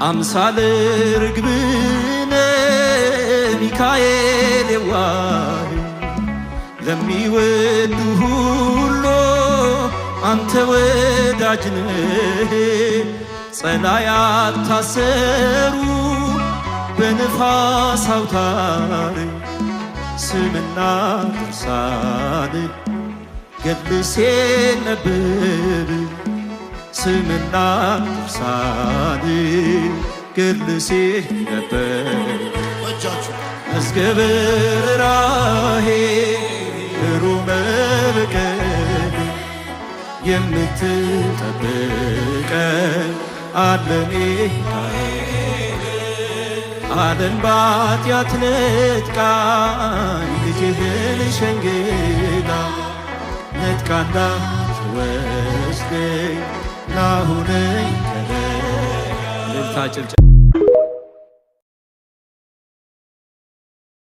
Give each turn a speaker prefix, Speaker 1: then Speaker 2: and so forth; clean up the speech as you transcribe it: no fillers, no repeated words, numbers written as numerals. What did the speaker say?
Speaker 1: አምሳለ ርግብነ ሚካኤል የዋህ ለሚወዱ ሁሉ አንተ ወዳጅ ነህ። ጸላያት ታሰሩ በንፋስ አውታር ስምና ድርሳን ገድል ነብር ስምና ድርሳን ገድል ነበር መዝገበ ርኅራኄ ሩመ በቀል የምትጠብቀን አለ ሚካኤል። ዓለም ባጢአት ነጥቃኝ ልጅህን ሸንግላ ነጥቃና ትወስደኝ ናሁነኝ ከለላ። እልልታ ጭብጨባ።